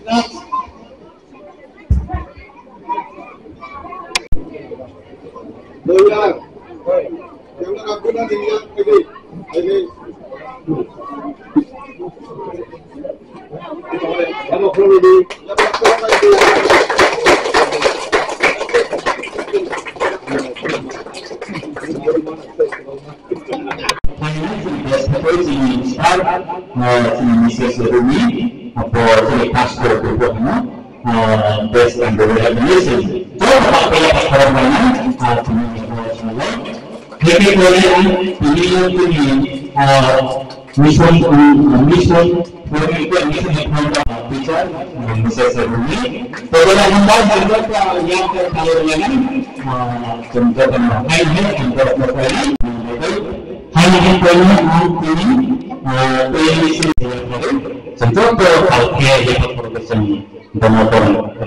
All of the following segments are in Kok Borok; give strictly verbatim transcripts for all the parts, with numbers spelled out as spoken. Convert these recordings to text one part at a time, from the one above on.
Chini sir, uh, chini Missus Rumi, uh, bo chini pastor tu bo hino, uh, best and the organization. Joto ba kaya ba khorang ba na, uh, chini, uh, chini. Happy Diwali, ang chini, chini, uh, Mission, um, mission, mission, mission, teacher, um, Missus Rumi. So, when I invite the doctor, young people, uh, some doctor, high head and doctor, high head, and doctor, uh, mission, so, doctor, uh, care, yeah, for the same, the doctor, uh,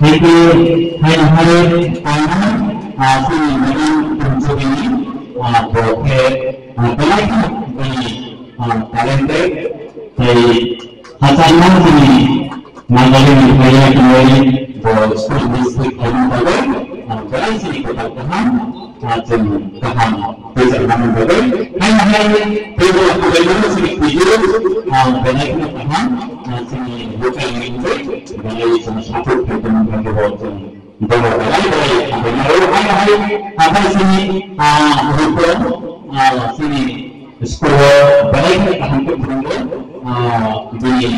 Thank you, hai hai, ah, sini Madam Kunjubini, ah, bo khe, ah, belai kheno bini, ah, talented, tei hachal no sini Nagaland ni phaiya tongwi bo school district khaina bagwi, ah, belai sini kwtal kaham, ah, chwng kaham tei chwng kaham bagwi. Hai hai, tei bo kwtal no sini video, ah, belai kheno kaham, ah, sini local language. Belai chwng support khaitongmani bagwi bo chwng borok belai belai hambai mano. Hai hai, haphai sini, ah, Rupon, ah, sini school o belai khe kaham khe phwrwngo, ah, bini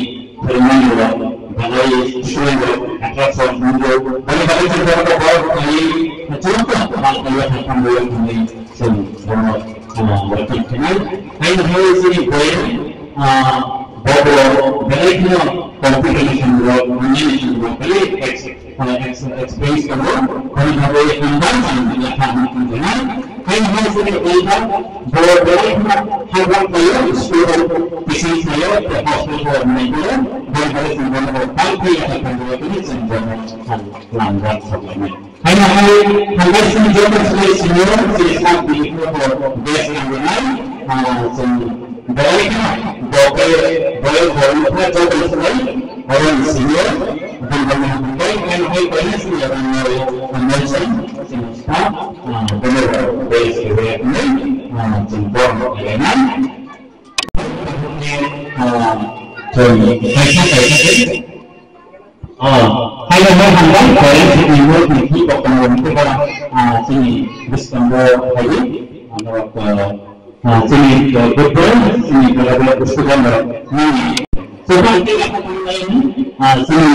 phwrwngmani rok belai student rok attraction wngo. Bini bagwi chwng borok bo belai chwng kha ba belai khe hambai wngkha hinwi chwng bono, ah, welcome khainai. Hai hai sini boy, ah, bo bo belai kheno competition rok, competition rok belai ex-, ah, ex-, experience tongo. Boni bagwi hambai ang yakha ang tongkha. Hai hai sini elder bo belai kheno hard work khlaio, school o, teaching khlaio, tei hospital o nai khlaio. Boni bagwi chwng bono bo belai khe yakha tongwi chwng bono hambai lamjak saklainai. Hai hai, hambai sini joto slai senior, sini sub division o best hambai, ah, chwng belai kheno, bo khe, bo khe bo khe joto slai, oro ni senior, bini hambai, hai hai, belai senior, hambai chwng, sini sub, ah, bini best hambai, ah, chwng bo hambai, ah, chwng kaisa kaisa khe. Ah, hai hai, hambai, parents ni mo ni ki ko kono ni ko, ah, chini bwskango hai, ah, norok, ah, chini, ah, good boy, chini bela bela student norok ni. So, hai ke, ah, chini,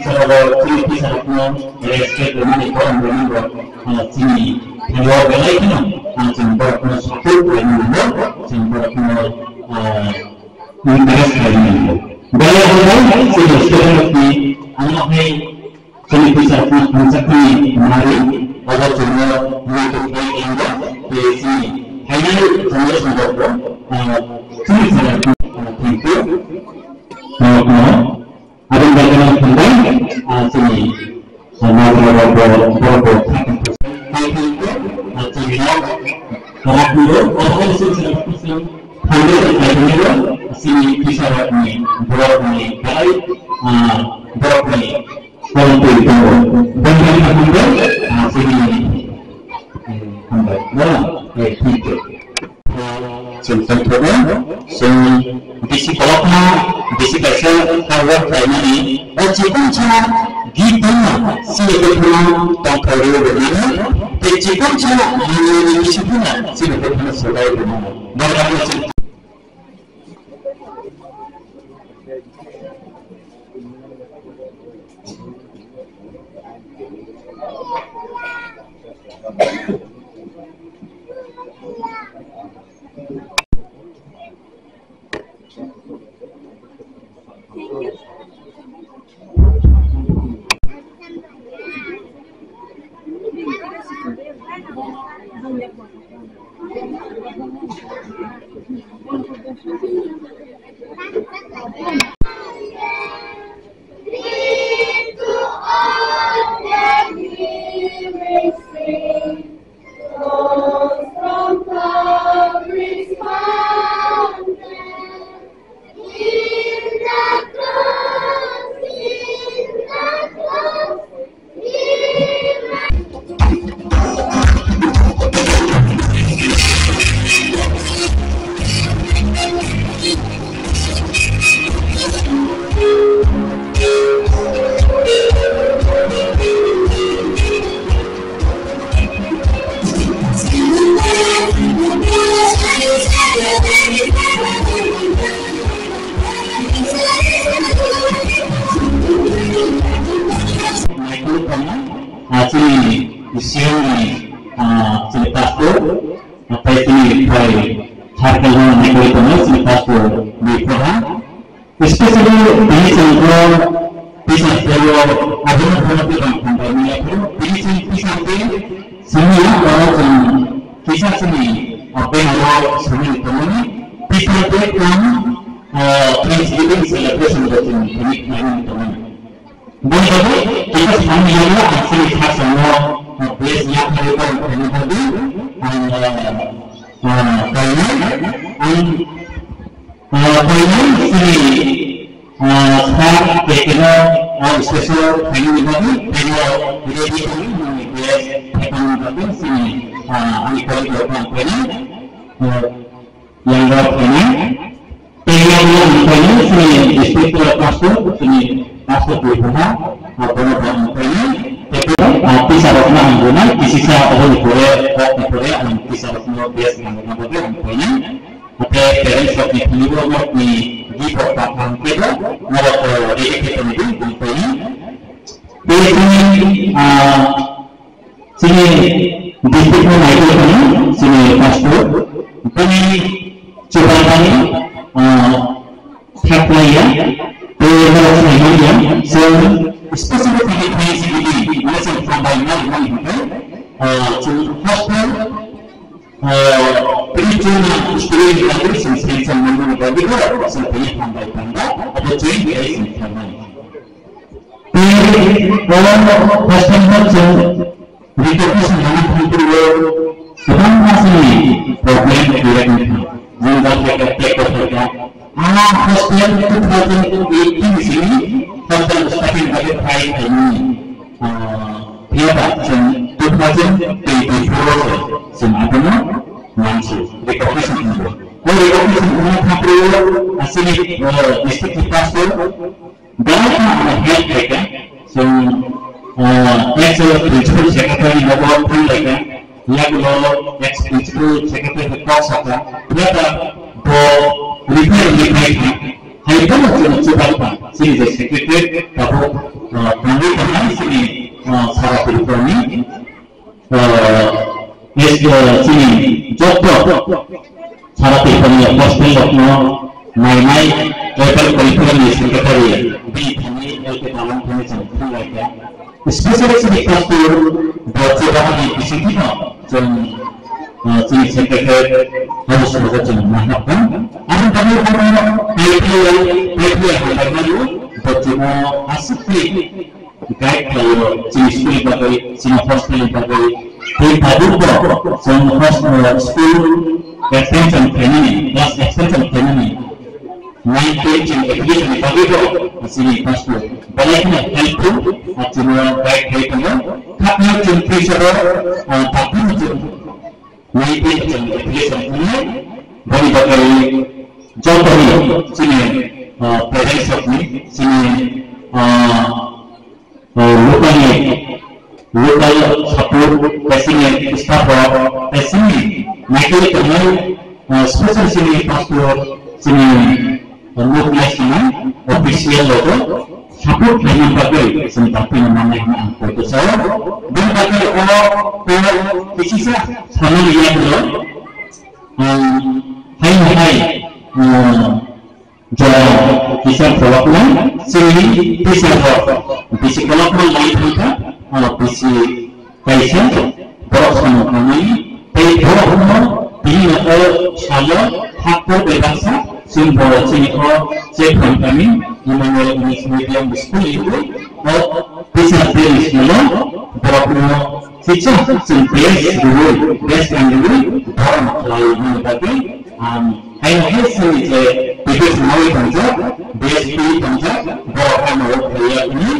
sabo, chini teacher no respect mani ko, mani ko, ah, chini, hello, belai kino, ah, chini borok no support mani ko, chini borok no, ah, encourage khlaina nango. Belai hambai, chini student ni, ano hai, chini teacher ni, teacher ni mari, abo chwngno, ni to khai khlainai, tei chini, final generation rok bo, ah, chini sara, ah, thank you. Ah, no. Aboni bagwi no hambai, ah, chini, ah, nagra rok bo, borok bo, ah, chini nok, borok bo, obo chini sara, Hambai khlaimani bo chini teacher rokni, borokni, belai, ah, borokni kwrwngtwi tongo. Boni bagwi hambai, ah, chini, eh, hambai. No? Eh, thank you. Chwng tongthokno, chwng bisi kolokma, bisi kaisa hard work khlaimani, o chikon sa gift wngma, chini bwkhano tongthok rwui rwmani, tei chikon sa manwini bisi phano chini bwkhano swbai rwmani. Michael Thomas, ah, chini Sioni, ah, chini pastor, ah, tei chini phai Charkal Michael Thomas, chini pastor, Biphra. Especially tini chwng o teacher day o abono phano tei bang hambai manya phano tini chwng teacher day simi ya oro chwng kisa chini o banner o simi tongmani teacher day cum, o, Thanksgiving celebration bo chwng tini khlaimani tongmani. Boni bagwi kisa samani yago ang chini khasamo, o, base yapharo tongmani bagwi ang, o, o, kainai ang Ah, kaiwi chini, ah, sir, kekeno, ah, special khainani bagwi, khaino ready khainani bagwi, nini best khainani bagwi chini, ah, ani colleague rok ang khainai, ah, yang rok khainai. Tei yang rok ang khainai, chini district pastor, chini pastor khainai, ah, bono bo ang khainai. Tei, ah, teacher rokno ang bunai, kisisa aboni pore, okni pore ang teacher rokno best khainani bagwi ang khainai. Ate parents rok ni thani bo nok ni gift rok ta thang khe bo norok, eh, ready khe tong di, tong tong di. Tei chini, ah, chini district ni naitugwi tong di, chini pastor, bini chubagrani, ah, khaklaiya, tei norok sinai manya, chwng specially thank you, thank you, thank you, thank you, thank you, thank you, ah, chwng pastor, Ah, tini chwng student ni bagwi chwng sensor nangmani bagwi bo chwng tini hambai tangba, abo chwng tei sensor nai. Tei oro hostel no chwng recognition nangna thangwi kwbangma chini problem kwrwi wngkha. Jemon da khe tei kothai kha. Ah, hostel two thousand eighteen sini hostel starting bagwi try khaimani. Ah, phiya ba chwng two thousand twenty-four o se chwng abono mansi recognition wngbo. O recognition wngna thangphuru asini, ah, district ni pastor belai kheno ano help khaikha. Chwng, ah, ex principal secretary nogo phone laikha. Yagulo ex principal secretary kok sakha. Phiya ba bo refer wngwi phaikha. Hai phano chwng chubaikha, chini je secretary tabuk, ah, tangwi tongnai chini, ah, Sara Tripurani, ah, S D, ah, chini joto Sara Tripurani hostel rokno nainai tribal cultural ni secretary bini thani L K Dalang thani chwng phunlaikha. Specially chini pastor bo chubahani bisingtwi no chwng, ah, chini secretary house rogo chwng nahakha. Aboni bagwi bono I P L, I P L hambai mano bo chwngno aswk khe guide khlaio chini school ni bagwi, chini hostel ni bagwi. Tei tabuk bo chwng hos-, ah, school extension khlainani, class extension khlainani. Nine ten chini application ni bagwi bo chini pastor belai kheno helpful, ah, chini guide khai tongo. Khaknai chini future o, ah, tabukno chini nine ten chini application wngnai. Boni bagwi jotono chini, ah, parents rokni chini, ah, ah, local ni, local support, tei chini staff rok, tei chini naikhe tongnai, ah, special chini pastor, chini, ah, nuknai sini official logo support khlaina bagwi chwng daktino manai hwnwi ang koi bwsao. Bini bagwi o, o, kisisa samani yagulo, ah, hai hai, ah, Jora kisa kolokma chini teacher rok bisi kolokma lai thangkha, ah, bisi kaisa borok samung tangmani, tei borok no bini nogo salo haktor bai baksa chwng borok chini o Chephrang kami Emmanuel English Medium School ni o teacher day ni salo borok no chicha chwng best rwui, best and rwui borok khlai ni bagwi ang hai hai sini je bides nawi tangjak, best pi tangjak, borok hai nawi khlaiya hwnwi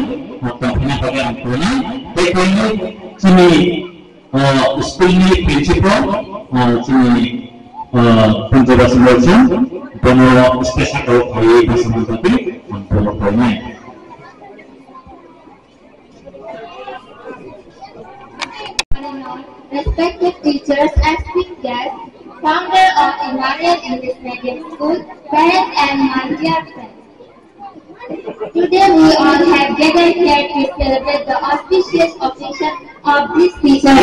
tongphina bagwi ang khulumnai. Tei kainwi chini ah, school ni principal, ah, chini, ah, Punjabasi Molsing, bono special kok khlaiwi bwswk manjak twi, ang bono khlainai. Respected teachers, esteemed guests, founder of Emmanuel English Medium School, parents and my dear friends. Today we all have gathered here to celebrate the auspicious occasion of this teacher.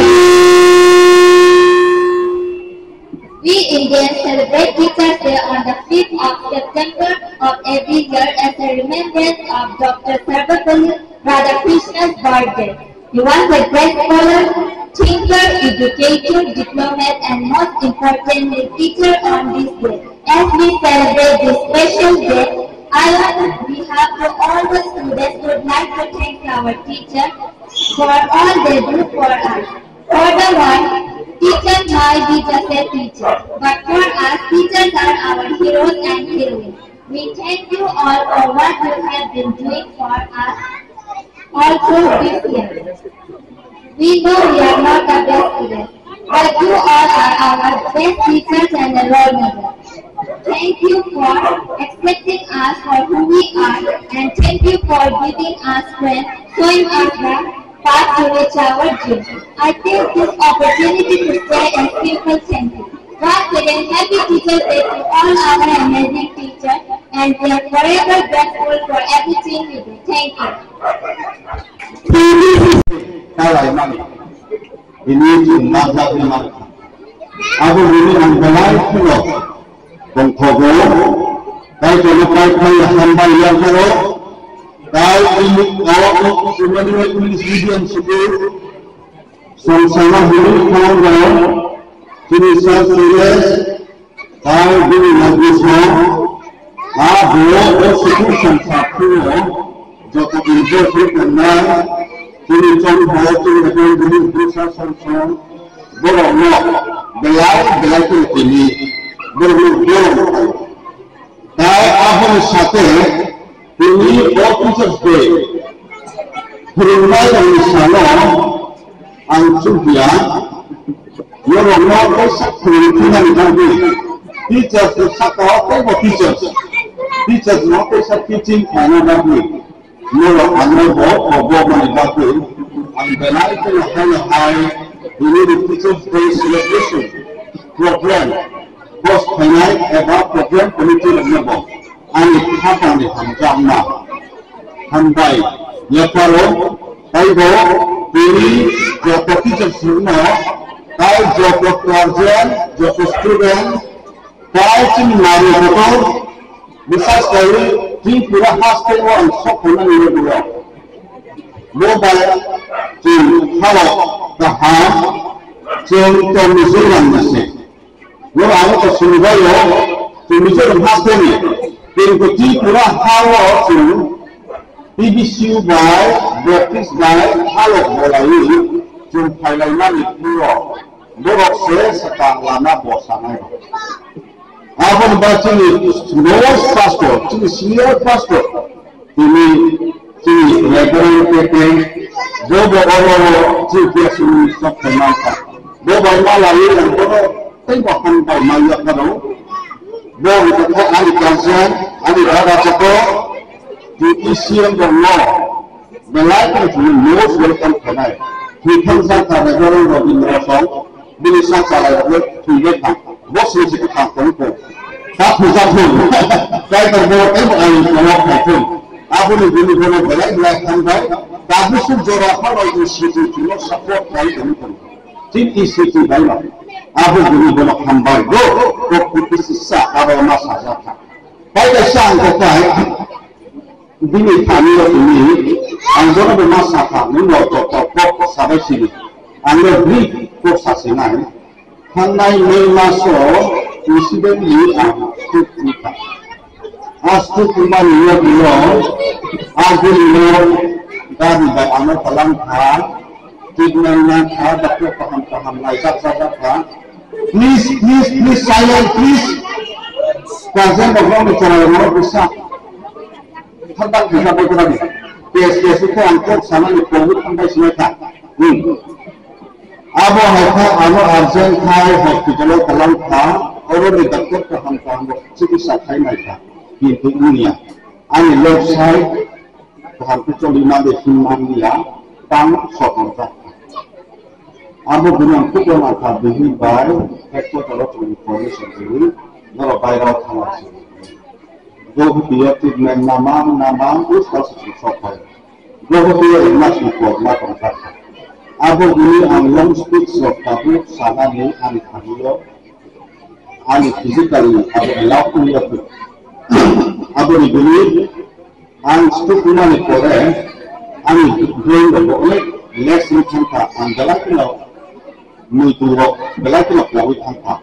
We Indians celebrate Teachers' Day on the fifth of September of every year as a remembrance of Doctor Sarvepalli Radhakrishna's birthday. He was a great scholar, thinker, educator, diplomat, and most importantly, teacher on this day. As we celebrate this special day, I, on behalf of all the students, would like to thank our teachers for all they do for us. For the one, teacher might be just a teacher, but for us, teachers are our heroes and heroines. We thank you all for what you have been doing for us all through this year. We know we are not the best students, but you all are our best teachers and a role model. Thank you for accepting us for who we are, and thank you for giving us strength, showing us the path to reach our dreams. I take this opportunity to say a simple thank you. Once again, happy Teachers' Day to all our amazing teachers, and we are forever grateful for everything you do. Thank you. Kalaimani. Ini chwng manjak ni mankha. Abo bini ang belai kheno tongthogo. Tai kono pai pai hambai yapharo. Tai ini o Emmanuel English Medium School. Songsana hwnwi khorang rok chini Sir Suresh, tai bini nagwi song, a bo o school song sakhuo, joto involve wngwi tongnai, chini chongbo, chini evangelist, bwsa song song, borokno belai belai khe tini, borokno borok Tai aboni sate tini o Teachers Day phwrwngnairokni salo ang chukya norokno kaisa phwrwng phinani bagwi teachers ni saka o teibo teachers, teachers no kaisa teaching khlaina bagwi norok ano bo kobo mani bagwi ang belai kheno haino hai tini ni Teachers Day celebration program host khainai eba program committee rokno bo ani khatangni hamjakma hambai yapharo taibo tini joto teachers rokno tai joto guardian joto student tai chini nari kotor bwsa sai Tripura haste o ang sok khainani logo bo bai chwng hao kaham chwng tongni jwlang nase. Noro ang wngkha sinibaio, chwng Mizoram hasteni, kintu Tripura hao chwng T B C U bai, Baptist bai, halok bolaiwi chwng phailaimani phuru borok se swkang lama bo sanai rok. Aboni ba chini lowest pastor, chini senior pastor, Tini chini Reverend Pepe, bo bo oro chief guest ni sok khaimang kha. Bo bai ma lai ang bono tei bo han bai ma yak kha rw. Bo hwnkhe ani guardian, ani dada chakor, tini E C M rok no belai kheno chini most welcome khainai. Thwi thang sa kha Reverend Robindra Song, bini sak chalai rok thwi bai thang. Bo sini se kwthang tong kho. Ta phuja thung. Kaitor bo tei bo ani tongok khai thung. Aboni bini bono belai belai hambai. Tabuk suk jora phano E C T no support khai tong kho. Thik E C T bai no. Abo bini bono hambai. Bo, bo kuti sisa abo ma saja kha. Pai kaisa ang kok pai. Bini thani o tini ang jono bo ma sakha, nung no tok tok kok sabai sini. Ang no brief kok sasinai. Thangnai May maso incidentally ang stroke wngkha. A stroke wngmani yagulo a gurino gari bai ano kwlangkha, treatment nangkha, doctor kaham kaham naijak jak kha. Please, please, please, silent, please. Guardian rok nokni chwrai rok bisa. Thantak kisa bai kwrani. Case, case khe ang kok sanani kok thantai sinai kha. Hmm. Abo hai kha ano urgent khai hospital o kwlang kha, oro ni doctor kaham kaham rok chikitsa khai nai kha. Kintu wngya. Ani left side kaham khe choli mande him manliya, tang sotonjak kha. Abo bini ang khupo nangkha bihik bai headquarter o chwng information rwi norok bairao thangna sini. Group B o treatment namang namang usta sini sok bai. Group B o ekmas ni kok ma tongkha. Abo bini ang long speech rok tabuk sanani ani thani o ani physically abo allow wngya kho. Abo ni bini Ang stroke wngmani pore ani brain rok bo onek less wngwi thangkha, ang belai kheno muitu rok belai kheno pogwi thangkha.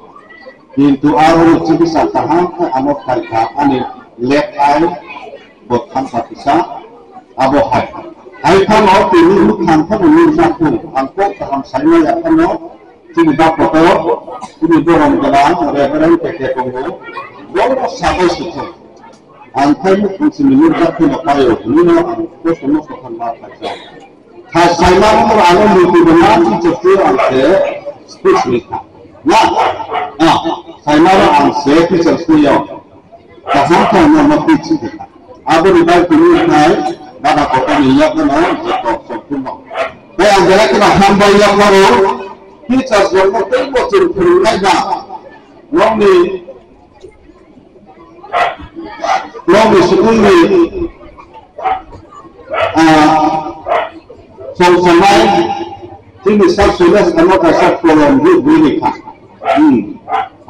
Kintu aro ni chikitsa kaham khe ano phaikha ani left eye bo thangkha kisa abo hai. Hai phano tini mukhang phano nukjakhu, ang kok kaham saimaya phano chini baphoto, chini borom gwnang Reverend K K tongo, bono sabai sithok. Ang khai mukhang simi nukjak kheno paio, hinwi no ang kosto mosto khan ma khaijak. Kha saimano ano muitu bo ma chichak twi ang se speech ni kha. Na? Ah, saimano ang se teacher twi yo. Kaham kha no no teach ni kha. Aboni bai tini khai bada kota ni yak no joto sompurno. Tei ang belai kheno hambai yak no teachers rok no tei bo chwng phwrwngnai ba. Nokni Nokni school ni, ah, song sanai, chini sub soila samo kaisa kolom ri, ri, ri kha. Hmm.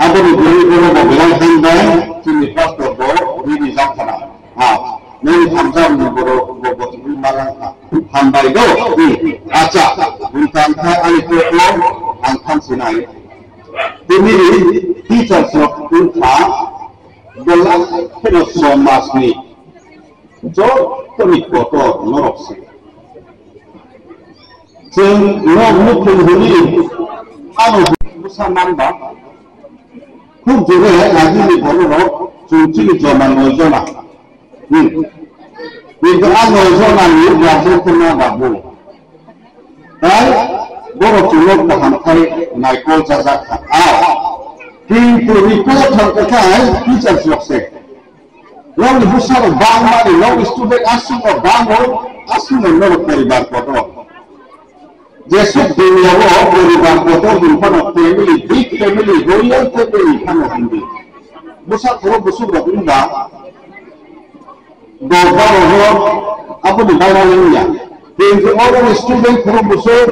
Aboni bini bono bo belai hambai, chini pastor bo ri, ri jak khana. Ah, nini hamjak ni borok bo, bo twi malang kha. Hambai do. Hmm. Acha, buntang kha ani koko ang thansinai. Tini teachers rok wngkha belai kheno somajni jotoni kotor norok se. Chwng nok nukhung hwnwi ano bwsa manba khub jora agini bororok chwng chini joma noi jona. Hmm. Kintu a noi jona ni guardian tongma babu. Tai borok chwngno kaham khai naikol chajak kha. A. Kintu report thang kha khai teachers rok se. Nokni bwsarok bangmani, nokni student aswk rok bango, aswk no norok poribar kotor. Jesuk dunia o poribar kotor hwn phano family, big family, royal family phano hwnwi. Bwsa khoro bwswk rok wngba, Dorbar rogo aboni baira wngya. Twenty oro student khoro bwswk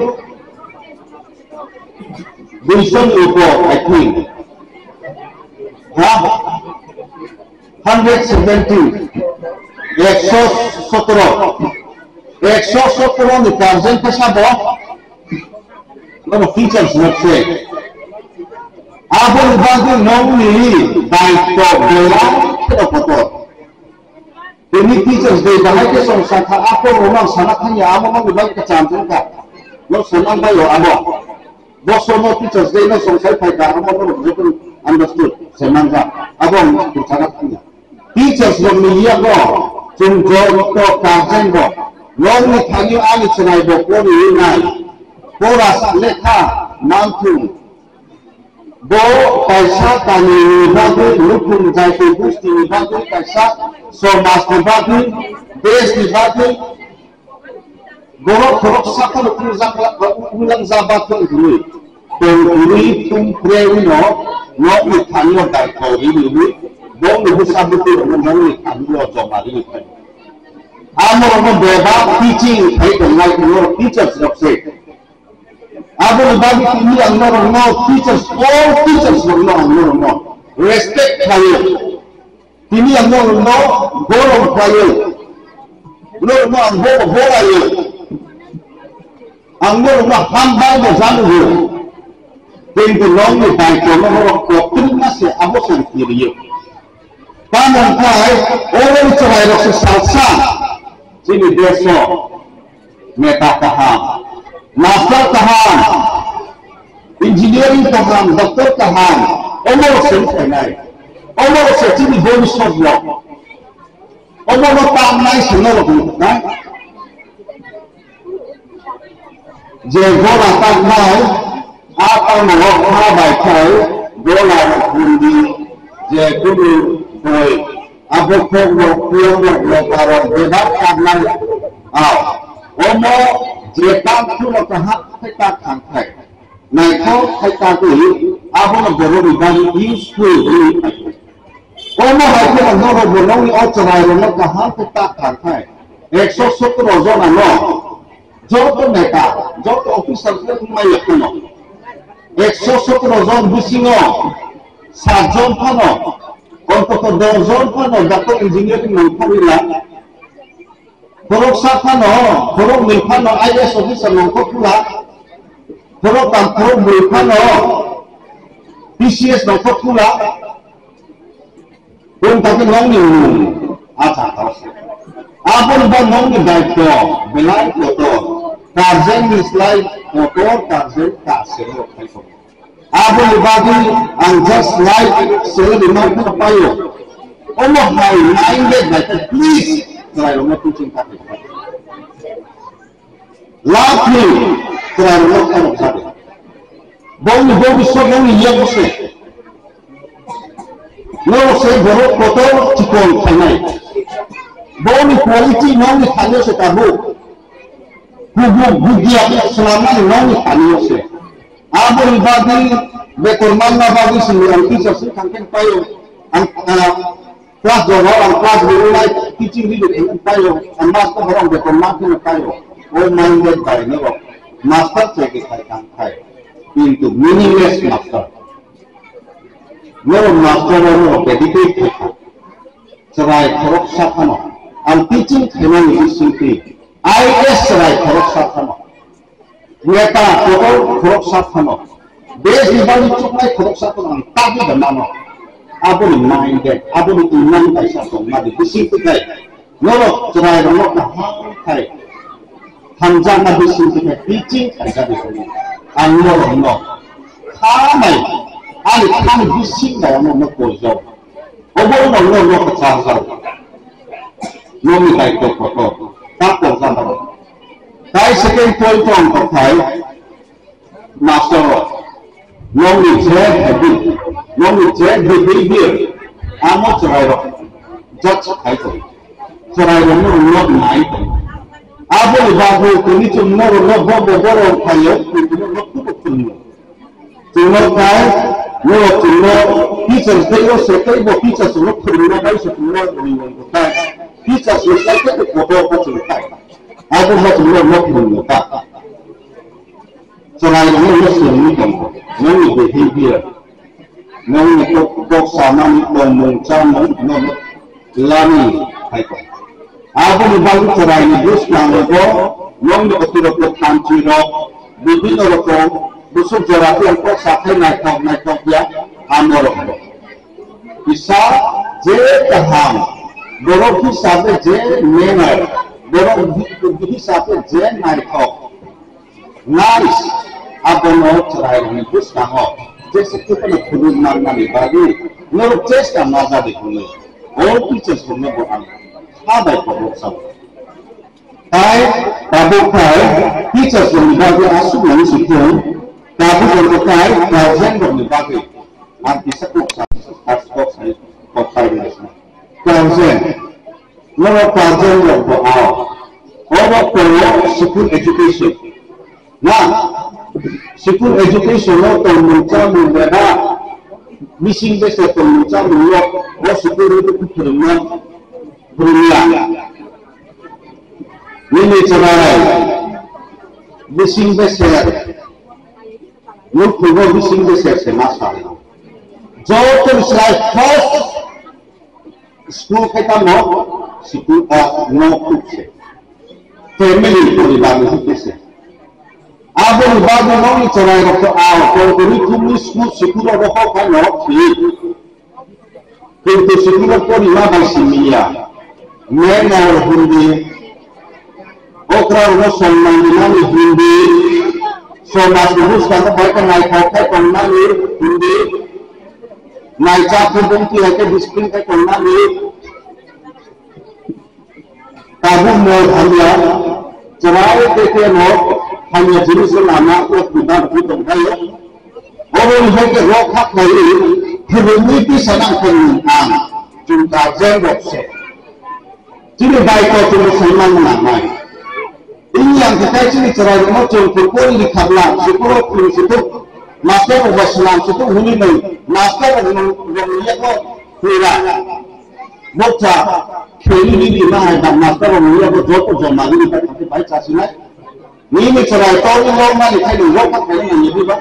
duiso ni upor, I think. Ha? Hundred seventy, ekso sotoro, ekso sotoro ni percent khe sabo, bono teachers rok se. Aboni bagwi nokni daityo belai kheno kotor. Tini teachers day bahai khe chwng sakha, aphuru rok no sana thangya, amo nokni bagwi kwcham chwng kha. No sanang bai o abo. Bosono teachers day no chwng sai phai kha, amo norok joto understood, se manja. Abo ang kwchana thangya. Teachers rok ni yago chwng joto guardian rok, nokni thani ani chwrai bo pori nai. Pora lekha manthung. Bo kaisa tamni bagwi, nukhung jaiti gusti ni bagwi, kaisa somaj ni bagwi, desh ni bagwi, borok khorok sakha rok wngjakla-, wngjakba thung hwnwi, tong kwrwi, thung kwrwi no, nokni thani o daityo rini hwnwi, bongni bwsa bwtwi rokno nokni thani o joma rini phai. Amo rokno bebak teaching khai tongnai, norok teachers rok se. Aboni bagwi tini ang norokno teachers, all teachers rokno ang norokno respect khlaio. Tini ang norokno gorom khlaio. Norokno ang bo-, boraio. Ang norokno hambai bo janugo. Kintu nokni daitwno norok koktwma se abo se ang kiriyo. Tamo wngkha hai oro chwrairok se salsa chini deso neta kaham, master kaham, engineering kaham, doctor kaham, omorok se wngkhainai. Omorok se chini bhobishyot rok. Omono tamnai se norok wngkhainai. Je gola taknai, a tamo kha bai khai gola rok bundi, je kunu boi, abo kok rok, piyok rok, loka rok, bebak taknai. Ao, omo je tak phuno kaham khai tak thang khai. Naithok khai tagwi abono borokni bagwi useful wngwi phaio. Omo hai kheno norok bo nokni o chwrairokno kaham khe tak thang khai. Ekso sotro jona no joto neta, joto officer khe wngmaya kheno. Ekso sotro jon bisingo sat jon phano, ontoto dos jon phano doctor engineering nangkha rila. Khoroksa phano, khoroknwi phano I A S officer nongkho khula, khoroktham khorokbrwi phano P C S nongkho khula, bumtaki nongni mung acha thaose. Aboni ba nongni daityo belai kotor, karjeng ni slai kotor karjeng kasero khaikho. Aboni bagwi ang just like salary man phano paio. Omo hai minded bai khe please chwrairokno teaching kha khe. Love me, chwrairokno kha rok jade. Bongni bobiswt nongni yago se. Norok se borok kotor chikon khainai. Bongni quality nongni thani se tabuk. Kubuk bugya swnamnani nongni thani se. Aboni bagwi beton manna bagwi chwng ang teacher se thangkhe paio. Ang, ah, class doro ang class doro lai teaching leader ang paio. Ang master doro ang beton man khe paio. O minded bai norok master chai khe khai thang khai. Kintu meaningless master. Norok master rok norok dedicate khai kha. Chwrai khoroksa phano. Ang teaching khainani bisingtwi I A S chwrai khoroksa phano. Neta kotor khoroksa phano, desh ni bagwi chuknai khoroksa phano ang tabwi da mano. Aboni minded, aboni imang kaisa tongmani bisingtwi khai norok chwrairokno kaham khai hamjakma bisingtwi khai teaching khaijagwi tongo. Ang norokno khamai, ani khani bising bai ang norokno poijao. Obo no no no kwchar jao. Nokni daityo kotor. Ta kotor jao. Tai second point ang kothai master rok. Nokni je habit, nokni je behavior, amo chwrai rok judge khai tong. Chwrai rok no nok nai tong. Abo ni bagwi tini chwng norok no bo bo borok khaio, tini no kubuk tong. Chwngno khai, norok chwngno teachers day o se tei bo teachers no phwrwngna bai se chwngno ringwng kwthai. Teachers ni slai tei kotor khe chwng khai. Abo bo chwngno nok phwrwngno ta. Chwrai rokno no swrwngwi tongo. Nokni behavior, nokni kok, kok samani, tongmung, chamung, no, no. Lani hai kok. Aboni bagwi chwraini bwskango bo nokni otirokto thamchi rok, bibinno rokom bwswk jora tei kok sathai naithok naithok ya amorok bo. Kisa je kaham, borok hisabe je manner, borok hi-, hisabe je naithok. Nice, abono chwrairokni bwskango jesa khe phano phunuk manmani bagwi norok chesta majadi hwnwi all teachers rokno bo ang kha bai kobok sao. Tai tabuk khai teachers rokni bagwi aswk nani si thung, tabuk rokno khai guardian rokni bagwi ang kisa kok sa, kok sai, kok sai rwna sa. Guardian, norok guardian rok bo ao. Oro tongo school education. Na, school education no tongmung chamung beda, bising bese tongmung chamung no, o school no phwrwngma phwrwngya. Nini chwrai, bising bese, nukhungo bising bese se ma sa. Joto ni slai first school khe tamo, school, ah, no kuk se. Family poribar ni kuk se. Aboni bagwi nokni chwrairokno a tongtwrwi thumwi school, school-o rohor khaino thwi. Kintu school-o porima bai simiya. Manner hwnwi, okrarokno sonman rinani hwnwi, somajni bwskango bai khe naithok khe tongnani hwnwi, naichak khe bumti hai khe discipline khe tongnani, tabuk mo hamya, chwrai tei tei no hamya jinis no lama o kuda kuda tong thaio. Oro ni hai khe rok hak nai ri, phirungni tisa nang phirung ang, chwng guardian rok se. Chini daitw chwng saiman nangnai. Ini ang khe chini chwrai rok no chwng phuru pori ri khabla, sukuro phuru sutuk, master rok bai swnam sutuk hwnwi nai, master rok no rok ni yakno phura. Boksa kheli di di bahai da master rok ni yakno joto joma di di bai chasinai. Nini chwrai tongwi rwmani khaino rwkha khaino nangya diba?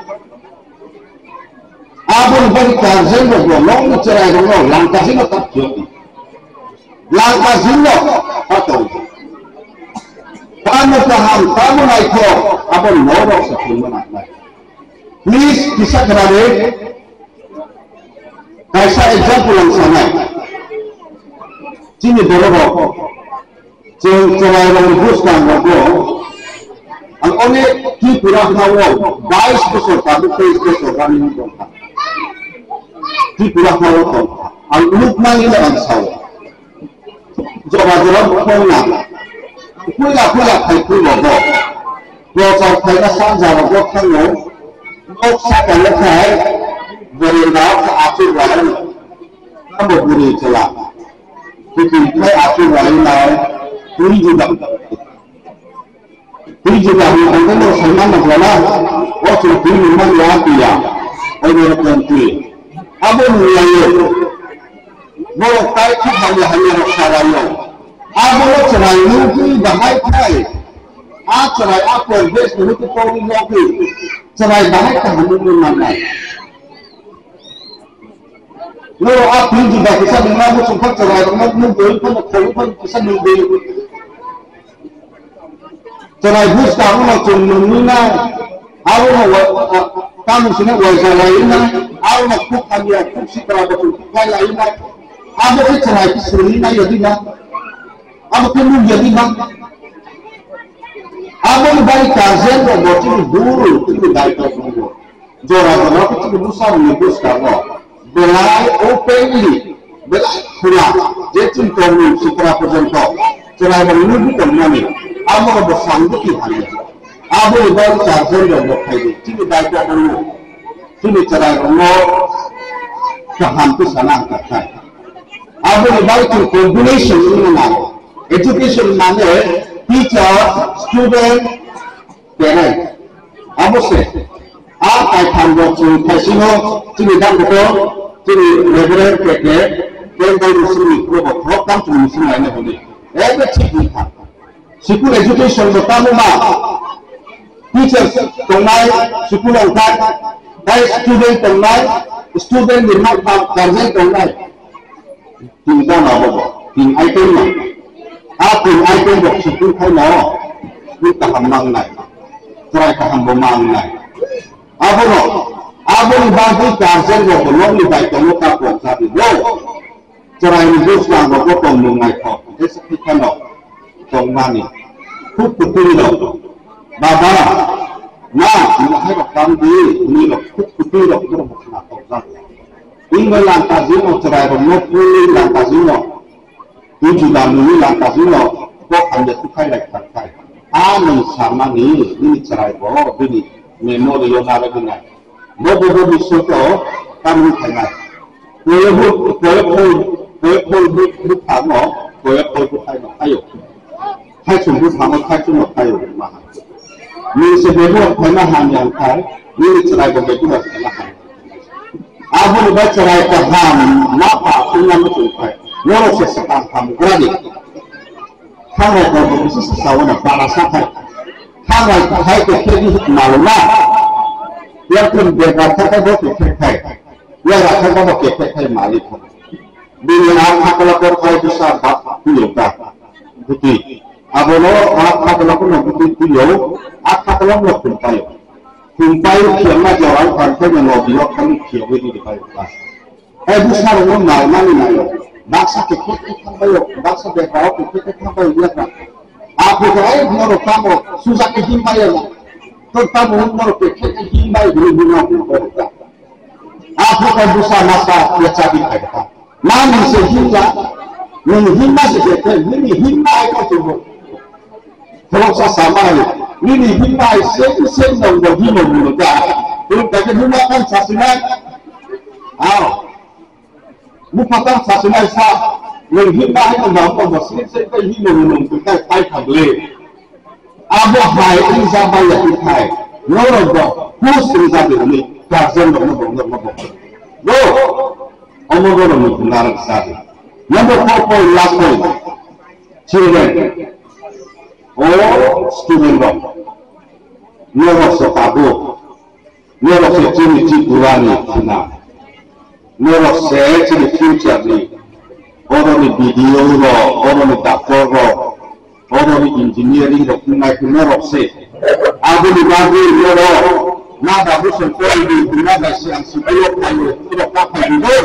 Aboni bagwi guardian rokno nokni chwrai rokno langkasino tak phiyokdi. Langkasino tak tongdi. Tamo kaham, tamo naithok, abo norok se philma nangnai. Please, kisa khwnadi. Kaisa example ang sanai. Chini borok rok, chwng chwrai rok ni bwskang rogo, ang onek Tripura hao bais bosor tabuk teis bosor running tongkha. Tripura hao tongkha. Ang nuk mani le ang sao. Jora jora bokong na. Puila puila khai pui rogo. Prochar khaina sanja rogo thango. Nok saka le khai. Berenda achuk rani. Abo buri chela. Kiting khai achuk rani nai. Pui juga. Twi juda hwnwi tongkhe norok sai manna bwlana, o chwng twi nungmani ya twi ya, o norok tong twi. Abo nunglaio, borok tai khuk hamya hamya rok saraio. Abono chwrai nungtwi bahai khai, a chwrai a poribesh ni hwnkhe tongwi nogwi chwrai bahai kaham wngwi mannai. Norok a twi juda kisa nungna muchungkha chwrai rokno nungwi phano khogwi phano kisa nungwi. Chwrai bwskang no chwng nungwi nai, abo no wa-, a-, tamo sino waisa lai nai, abo no khuk hamya, khuk sikra bo chwng khuk lai lai nai, abo khe chwrai khe swrwngwi nai yadi na, abo khe nuk yadi na, abo ni bai guardian rok bo chini buru, chini daitw tongo. Jora jora khe chini bwsarokni bwskango belai openly, belai khula, je chini tongmung sikra porjonto chwrairok nugwi tongmani, amorokbo sangwi twi hamya. Aboni bagwi guardian rokbo phaidi, chini daitw tongo, chini chwrairokno kaham khe sana ang kha khai. Aboni bagwi chwng combination wngna nango. Education mane teacher, student, Kerai. Abo se. A kaitham rok chwng khaisino chini dam kotor, chini Reverend K K, Kendal Muslim ni probo, program chwng Muslim laina hwnwi. Ebe thik wngkha. School education bo tamo ma. Teachers tongnai, school ongkha, tai student tongnai, student ni ma guardian tongnai. Tin gana bobo, tin item no. A tin item rok sukun khai no, ni kaham mang nai. Chwrai kaham bo mang nai. Abono, aboni bagwi guardian rok bo nokni bai tongo ta pok jabi bo. Chwrai ni bwskang rok bo tong nung nai kho. Jesa khai no. Tongmani. Khuk kwtwi rok. Baba, na, nini hai rok kam di, nini rok khuk kwtwi rok borok bo khna tong jak. Nini langkajino chwrai rok no puli langkajino. Nini juda nini langkajino, bo hamya tukhai lai kharkhai. A nwng samani, nini chwrai bo, bini memory o narwgwi nai. Bo bo bo bisoto, tamni khainai. Koyok bo, koyok bo, koyok bo, bo, bo thango, koyok bo, bo thango, ayo. Khaichung bo thango, khaichung no khayo, ma. Nini se bebo khaima ham yang khai, nini chwrai bo bebo khaima ham. Aboni bai chwrai kaham, ma pa, tungna mo chung khai. Norok se sakang ham gradi. Thangrai bo bo bisi sasawana, para sa khai. Thangrai khai ke khedi malona. Yang pun beba khai khai bo ke khai khai. Yang rakhai bo ke khai khai mali khai. Bini a thakla kor khai bisa ba, kuyo ka. Buti. Abono a khatla ko no butui tuyo, a khatla no khumpai. Khumpai khiyama jorao tangkhai no no bilo khani khiyogwi di pai ta. Ai bwsarokno nalmani naio. Baksa khe khe khe thangbaio, baksa bekrao khe khe khe thangbaio yakra. Aphuru khe ai norok tamo sujak khe himbaio na. To tamo norok khe khe khe himbaio bini bini norok ta. Aphuru khe bwsa masa yachabi khaikha. Ma nung se himya, nung himma se khe khe, nini himma ai khe tubo. Khoroksa samai, nini himma hai sen sen nong bo himo muno da. Tun kake himma kan sasinai. Ao. Mupha kan sasinai sa. Nong himma hai nong bo sen sen kai himo muno tun kai pai thamle. Abo hai wngjabai ya ikhai. Norok bo hus wngjabai ni guardian rok no bo no bo. Bo. Omo bo no mukhung narang sa. Number four point, last point. Children. O student rok, norok se tabuk, norok se chini Tripura ni khuna, norok se chini future ni, oro ni B D O rok, oro ni doctor rok, oro ni engineering rok wngnai khe norok se. Aboni bagwi norok ma babu song pori di, na bai se ang sibui o phaio, norok ta phaio.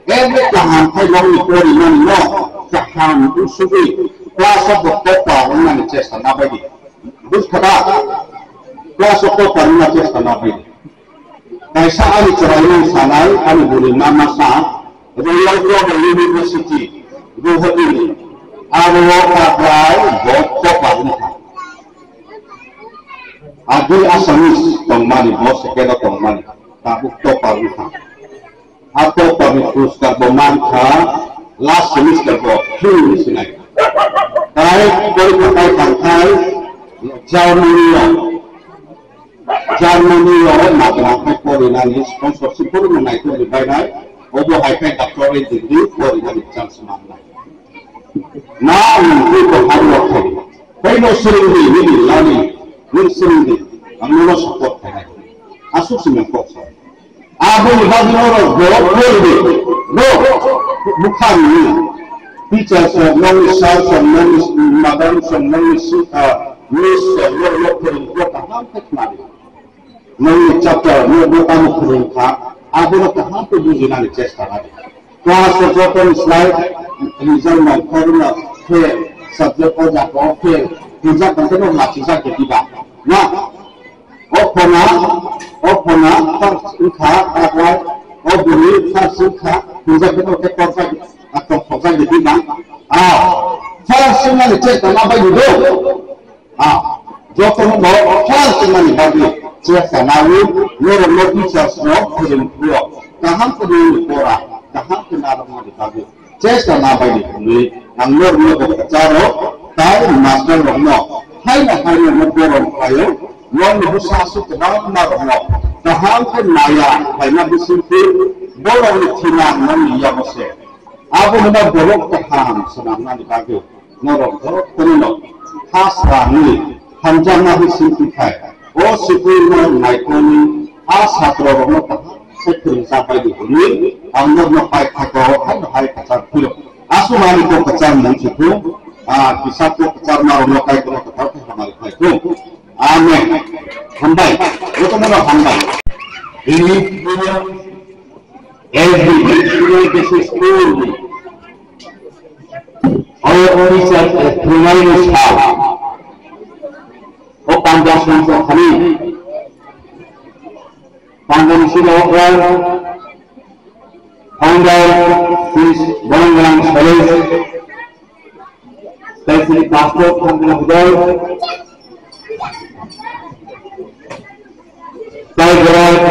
Ebe kaham khai nokni porinani no kaham usugwi class of the topper wngnani chesta nabaidi. Buj khada? Class of topper wngna chesta nabaidi. Kaisa ani chwraino sanai, ani bwrwi ma masa, Royal Global University, Guwahati ni. Aro o kaklai bo topper wngkha. Adi Assamese tongmani, bo second o tongmani, tabuk topper wngkha. A topper ni puruskar bo mankha, last semester bo fail ni sinai. Tai porikha tai tangkhai Germany o, Germany o nagra khai porinani sponsorship bo rwna naikolni bainai, obo hai khai doctorate degree porinani chance mannai. Na nungkhe bo hard work khai. Tei no swrwngdi, nini lani, nwng swrwngdi, ang nono support khainai. Aswk se nwng kok sa. Aboni bagwi norok bo porinai. Bo bwkha rwni. Teachers rok, nokni sir rok, nokni madam rok, nokni si-, ah, miss rok, norok no phwrwngkhe kaham khe khnadi. Nokni chapter, nokbo tamo phwrwngkha, abono kaham khe bujinani chesta khlai. Class o joto ni slai result nongkhorno fail, subject o jaga o fail, hwnjak hwnkhe no lachijak de diba? Na? O phona, o phona first wngkha, taklai, o bwrwi first wngkha, hwnjak hwnkhe no khe torjak, a tongthokjak de diba? A, first wngnani chesta ma bai di do? Ah, jotono bo first mani bagwi chesta nawi, norok no teachers rok, phwrwngphuru rok kaham khe nini pora, kaham khe narwkmani bagwi chesta nabaidi hwnwi ang norok no bo kwcharo tai master rok no haino haino no borom khlaio, norok no bwsa aswk kwbangma rok no kaham khe naya khlaina bisingtwi borok ni thina nani yago se. Abo hwnba borok kaham swnamnani bagwi norok jotono ha swrangwi hamjakma bisingtwi khai, o school no naikolwi a satro rokno kaham khe phwrwngsa baidi hwnwi ang norokno paithakgo haino hai kwchar phiro. Aswk ani kok kwchar mung se thung, a kisa kok kwchar ma rokno Kaitorno kwthar khe hamari khai thung. Amen. Hambai. Jotono hambai. English medium, L P, L P school. Our teacher, uh, Pranay Shah. O Punjab Songsa Khani. Punjab Singh Okra. Founder, Sri Bongrang College. Tei chini pastor thangna hwdai. Tei borok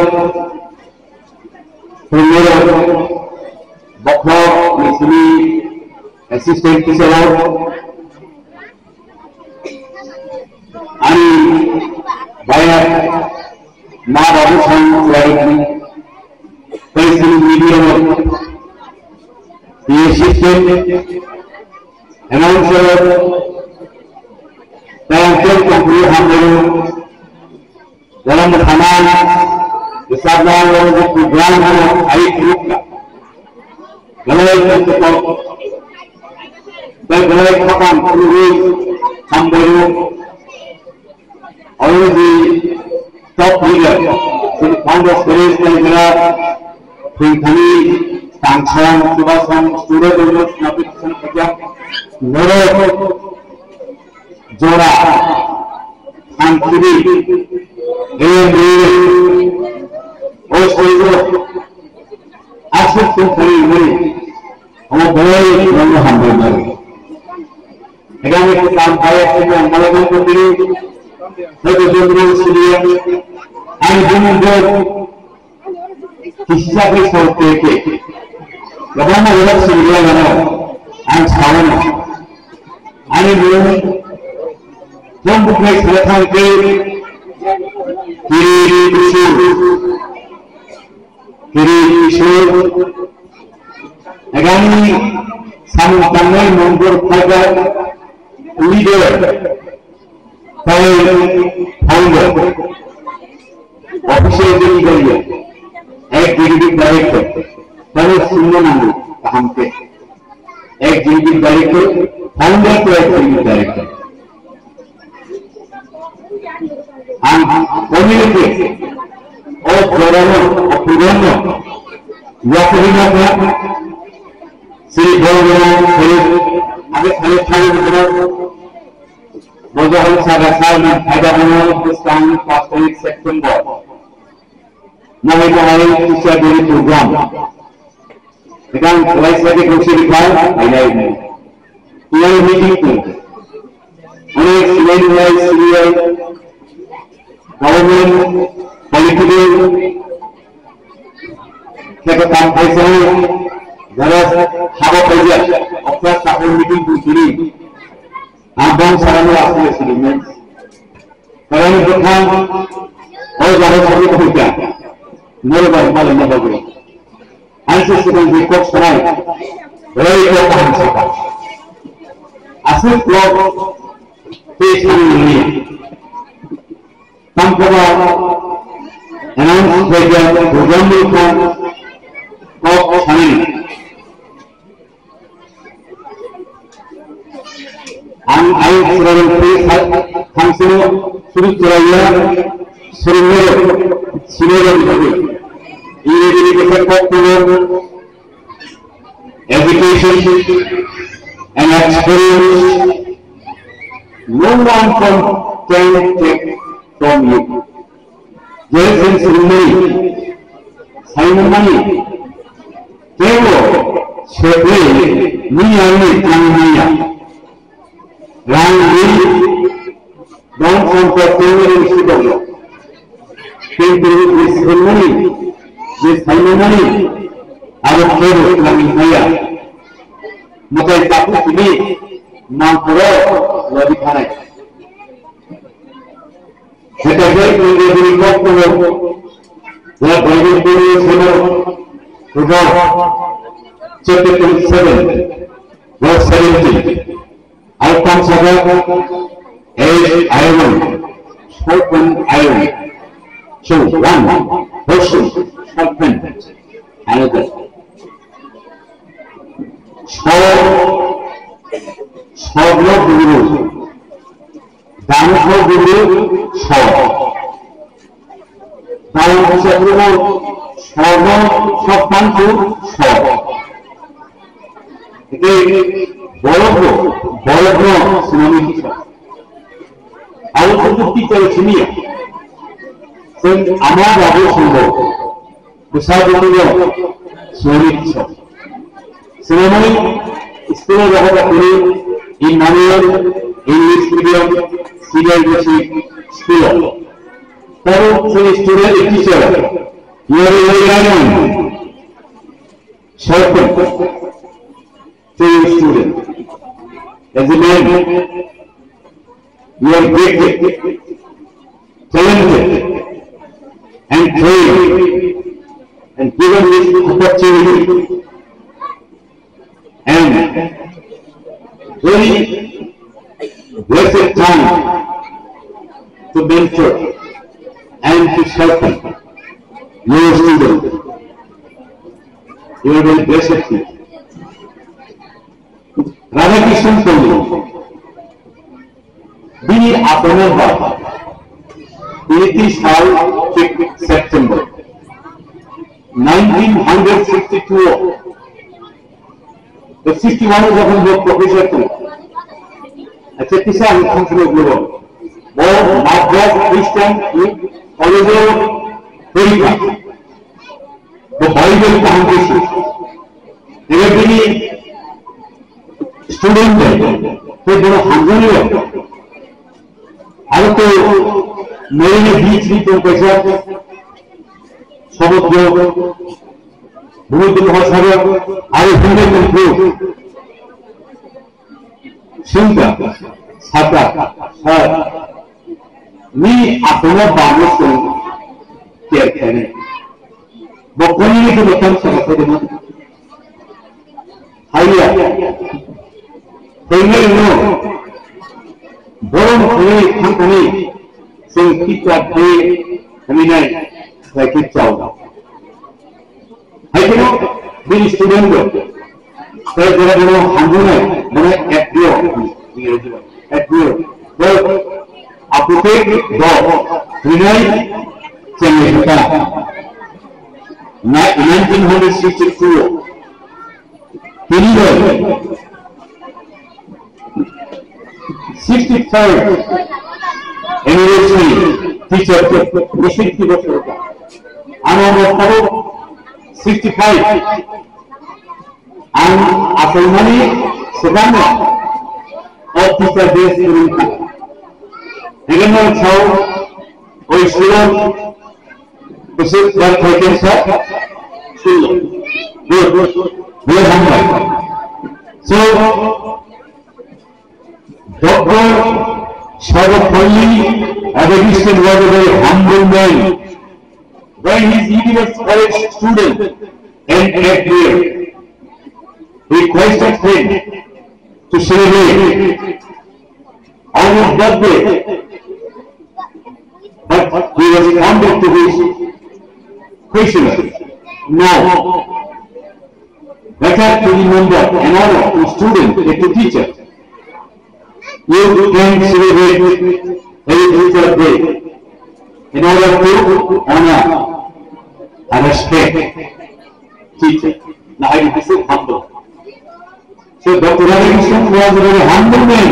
phwrwngwi rok bokhorok ni simi assistant teacher rok. Ani bayar ma babu sang wari tei chini media rok ni assistant announcer, tei ang tei tongphuru hamjago, borokno thaman, bwsajla, borokno program hano, ai group ka. Belai tongthok, tei belai khapang phunugwi, Hambayo, already top leader, in founder series Naikara, Pringthani, Tangsong, Subasong, Student Union, Napit San Kajak, Norok, Jora, Thansiri, A M B, Ostoigo, Asuk Tungkari Muri, Omo Boi, Romo Hambai Mari. Agami Kutam Baya Kutam Malaman Kutiri, Raja Jendro Siriya, Ani Bumbo, Kisa Kisa Teke, Labama Wala Siriya Lama, Ang Sawana, Ani Bumbo, Jombu Kai Salatang Kai, Kiri Kusur, Kiri Kishore, agami samung tangnai mongol phaijak leader, tei founder, official delivery, executive director, tei singno nango kaham khe. Executive director, founder tei executive director. Ang community o jorano, o purano, yakarina ka, Sri Bhagwan, Sri Age Sri Thani Bhagwan, Bhagwan Saga Salman, Haider Bhagwan, Bustang, Pastor September. Mohai mohai teacher day program. Ekang kelaisa ke kursi dikha, aina ini. Tuai meeting tu. Onek senior, senior, government, political, kaya kam paisa, jara haba paisa, office, meeting tu sini. Abang sarang asli sini men. Karani bwkhang o jaga sabi khuika. Noro bai malai na bagwi. Ang se swkang je kok sanai. Roi kok kaham saka. Aswk kok tei sani nini. Tamkhe ba announce khaijak program ni kok sanai. Ang ayuk srarang pri thamsino suri choraiya srungmero sinero bhagwi. Ingredient kisa kok kuno education and experience. No one can, can take from you. Jai Singh Sirmani, Saimani, Tebo, Shekri, Niyani, Tangmaya, Rangdi, Don Sampor, Tangmani, Sibogyo, Pintu, Sirmani, Saimani, Abo Tebo, Tangmaya, Mutai Tapu Sini, Mangkoro, Lodi Khanai. Secretary India Bini Kokpuro, the Bible Bini Sino, Proverb, chapter twenty-seven, verse seventeen. Alpam Saga, eight iron, sharpen iron. So one person sharpen another. So, so no guru. Dangkho guru so. Dangkho guru sono sokpangkhu so. Eke borokno, borokno swnamwi kisa. Abo khubu teacher siniya. Sen ama babu sumbo. Bwsa bumungno sori kisa. Swnamwi school o rohor rok kwrwi Emmanuel English Medium Senior Basic School o. Tabo chini student teacher Yori Yori Rani Sarkun. True student. As a man, you are gifted, talented, and trained, and given this opportunity and very blessed time to mentor and to sharpen your student. You are very blessed people. Radhakrishnan Pandit, Nineteen hundred sixty-two o, sixty-one o jokhon bo professor tongo. Acha, kisa ang thansa no bugo. Bo Madras Christian College o porikha. Bo Bible kaham khe se. Ebe bini student bai, tei bono hamjaknai bai. Aro to Marine Beach ni tong kaisa sobot yo bumui tong hor sago aro himle tong phuru. Singka, saka, sar, ni akhungo bangno chwng ter khainai. Bo koni ni khe bo tam saka khaidima. Haiya. Khainai no. Borom khainai thang khainai. Chwng teacher day khainai. Khlai khe chao. Hai kheno bini student rok tei jora bono hamjaknai, bono F D O, F D O. Bo apothek do rinai chengni kha. Na, nineteen hundred sixty-two o tini bai sixty-third anniversary teacher day, ni sixty bosor ka. Ano ano tharo sixty-five. Ang asal mani sedang o teacher day surung ka. Hingga no chao oi sulo Bisi bar thaiken sa sulo. Good. Good hambai. So, Doctor Sarvepalli Radhakrishnan was a very humble man. By his university college student and actor, requested him to celebrate on his birthday. But he responded to his questioner, "No. Better to remember another student than to teacher. You can celebrate every teacher day in order to honor and respect teacher." Now, I, this is humble. So, Doctor Radhakrishnan was a very humble man.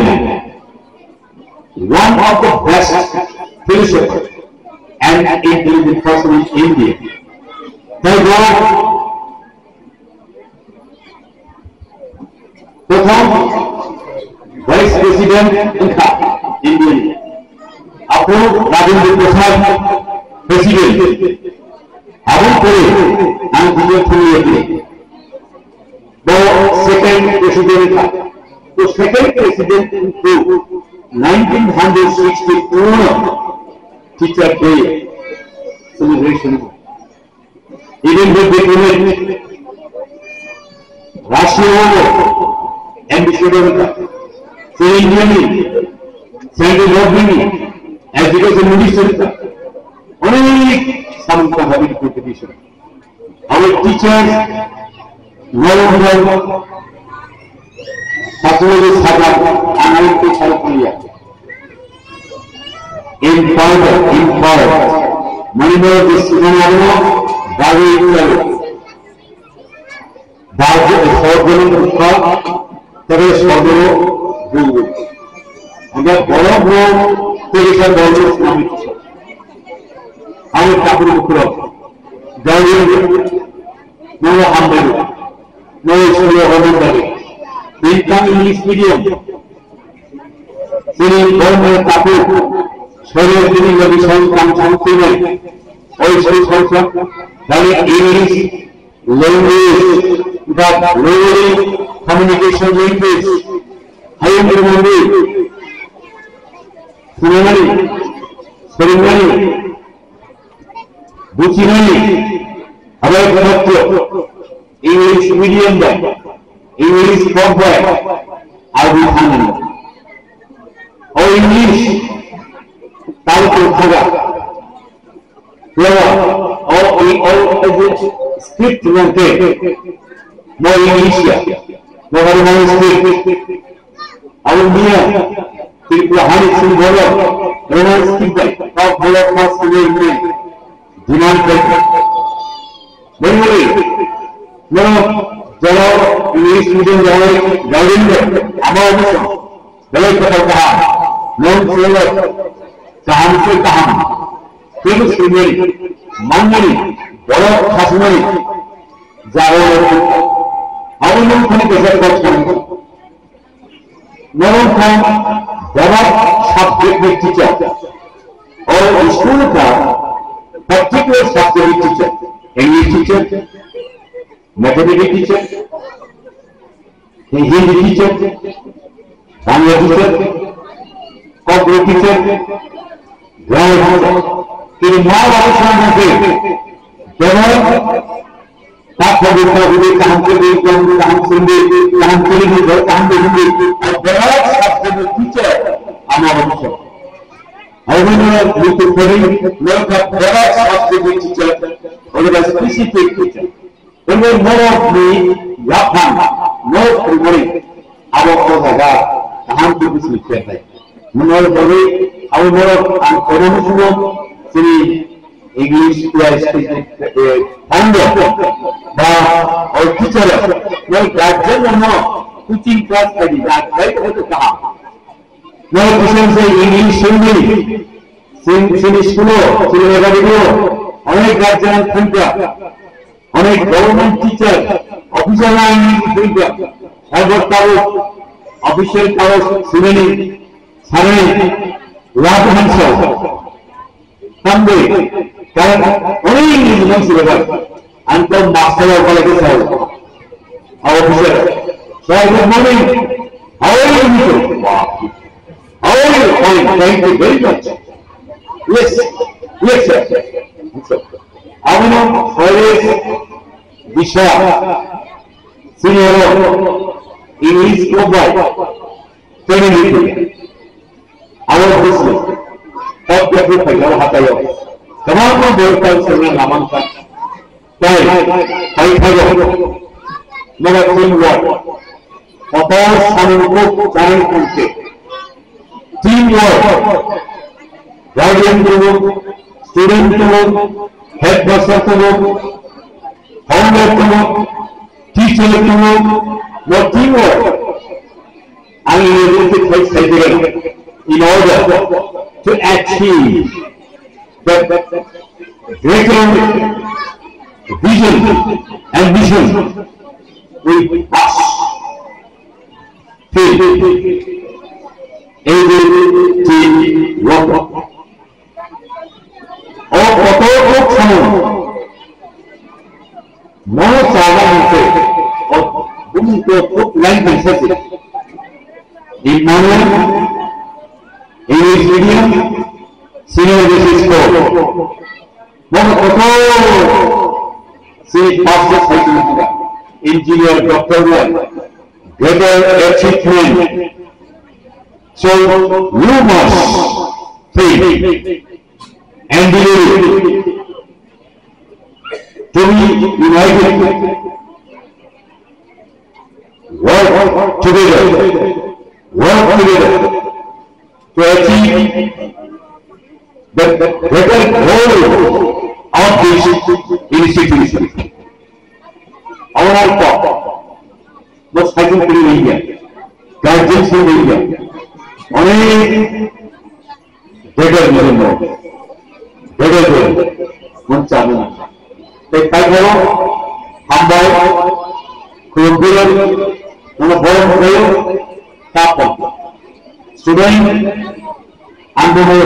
One of the best philosopher and intelligent person in India. Therefore, Pratham Vice President wngkha India ni. Aphuru Rajendra Prasad President. Aboni pore ang video thumwi yakni. Bo second president kha. To second president wngkha nineteen hundred sixty-two no Teacher Day celebration. Even though they commit Russia o ambassador wngkha, India ni central government ni education minister wngkha, onek samung tangkha bini contribution. Our teachers, no longer Saturday Sabbath, ang teacher kuliah. Empower, empower. Mani no decision ano, dagi ikhlas. Dagi ikhlas, tebe sodo, bubu. Anda borok no, tebe sa borok no, nami kisa. Ang kapur bukurok. Dagi, no hambai. Nogo school o hwnwi bagwi. Tei tang English medium. Chini borok takhuk sorir tini logi song tang song tini. Oi song song song. Dali English language, the globally communication language. Hayung rwmani, phunukmani, swrwngmani, buchinani, abo ekmatro English medium bai, English kok bai, abo thangmani. O English, tabo tongthoga. Yawa, o, i, o, o je script nangkhe, mo English ya, mo Harmani script. Abo miya, Tripura hani sing bolo, Roman script bai, kok bolo, kok sini ini, demand bai. Bani Jora English medium jora guardian de ama obo belai kotor kaham. Nong selo kaham se kaham. Tebo sumani, mangmani, borok khasumani jaga abo nong khani kesa kok song. Norok kha bebak subject ni teacher. Or school kha particular subject ni teacher. English teacher, mathematics teacher, Hindi teacher, Bangla teacher, Kokborok teacher, grammar teacher. Kini ma babu sangha se, bebak Kaham kaham kaham sindi, kaham sindi, kaham sindi, kaham sindi, berat subject teacher, ama babu sangha. Hawino mutu kori, mereka berat subject teacher, oleh specific teacher. Oleh norok ni yaphang, norok primary, abo ko jaga, kaham tu bisni khetai. Menurut kami, abo norok ang kono musulo, sini English class, eh, founder, ba, or teacher, or guardian no, coaching class kadi, da, kadi ko to kaha. No, teacher se English sindi, sin, sini school, sini jaga di ko, onek guardian thangka, onek government teacher, officer line thangka, cyber tao, official tao, sini, sare, lab hansel. Tambe, karan, onek ni nang sila ba. Anto master of all ke sao. Our officer. Sir, good morning. How are you, mister? Wow. How are you? Fine. Thank you very much. Yes. Yes, sir. Abano, always, Disha. Senior. English, go by. Training. Our business. Top level phaikha o hataio. Kwbangma borok tang sengna lamang kha. Tai, tai thago. Nogo team work. Kotor samung kok chai tongkhe. Team work. Guardian tongo, student tongo, headmaster tongo, founder tongo, teacher tongo, no team work. Ang ini rutin fight cycle in order to achieve that greater vision and mission with us. Faith. Everything work. O kotor kok samung. Mono chaba hingse. O bumung to kok line hingse se. Immanuel, English medium, senior basis course. Mono kotor se pastor sai engineer, doctor, greater achievement. So you must think and believe to be united, work together, work together to achieve the better goal of this institution. Our no cycle free area, guardian free area, onek better area, better goal, mon chamo. Tei paitharo hambai, khulumphio, nono borom khlaio, tapon. Student, ang bo hai,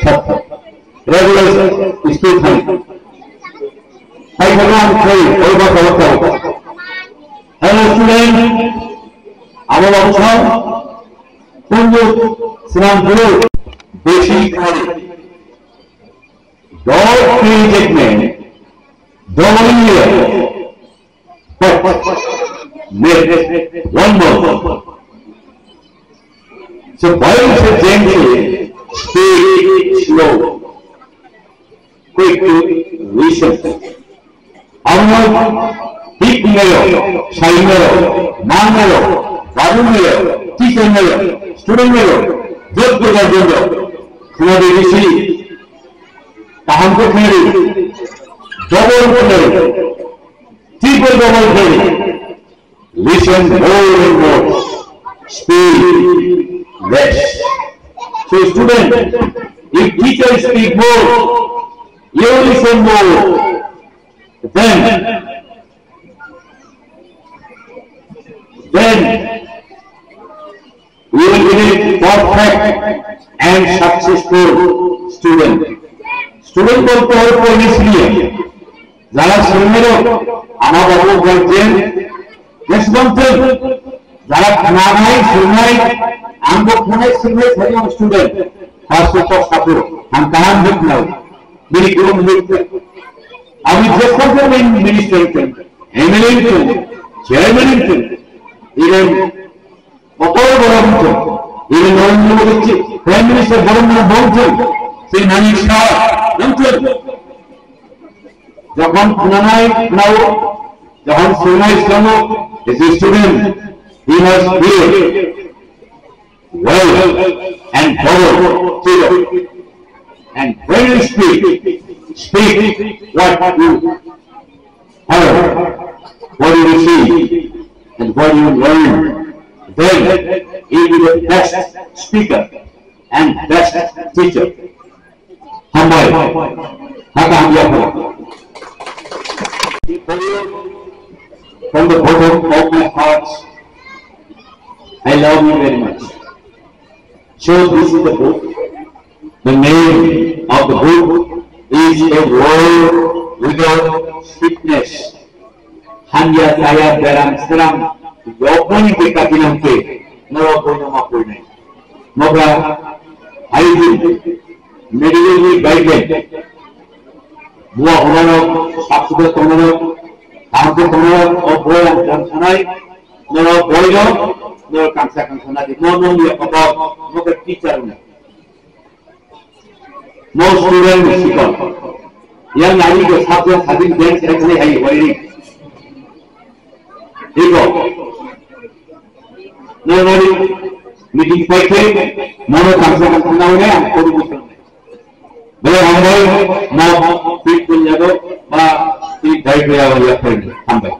sat. Regular school thang. Hai bhagwan khai, oi ba khawa khawa. Hello student, abo babu sir, kunju sinam guru, basic knowledge. Dog free treatment, double year. But, wait, one more. So, Bible says, James says, speak slow, quick to listen. Amo, big mayo, sai mayo, ma mayo, babu mayo, teacher mayo, student mayo, jot ko jot ko. Khna de bisi, kaham ko khna de, double ko khna de. Triple double Listen more and more. Speak less. So student, if teacher speak more, you listen more. Then, then we will be a perfect and successful student. Student বলতে হয় পরিবেশ নিয়ে, যারা শ্রমিক, আমার বাবু guardian, responsible, যারা খানায় শ্রমিক, আমগো খানায় শ্রমিক, হরি আমার student, first of all support, আমি কাহান দেখ নাও, মেরি কোনো মুহূর্তে আমি যে সকল মিনিস্টার হইতেন, এমএলএ হইতেন, চেয়ারম্যান হইতেন, even Kotor borok wngkha. Even Narendra Modi chi, Prime Minister Narendra Modi, se nani sa, wngkha. Jokhon khwnanai khwnao, jokhon swngnai swngo, as a student, he must be well and thorough, clear. And when you speak, speak what you heard, what you received, and what you learned, then you'll be the best speaker and best teacher. Hambai, haka hamya pho. From the bottom of my heart, I love you very much. So this is the book. The name of the book is A World Without Sickness. Hamya saya beram seram yokmani beka dinamke noro boino ma poinai. Moga hygiene, medical ni guideline. Bua honano, saksuda tongnano, tangko tongnano, o boy ang jan sanai, noro boino, noro kangsa kangsa nadi, no no ya kotor, moga teacher no. No student ni sikon. Yang nari ko sabjak sabin dance ekne hai wairing. Iko. No nari meeting paikhe mono kangsa kangsa na wale ang koru musa. Bole hambai mo fit kun yago ba fit dai ko yago ya friend hambai.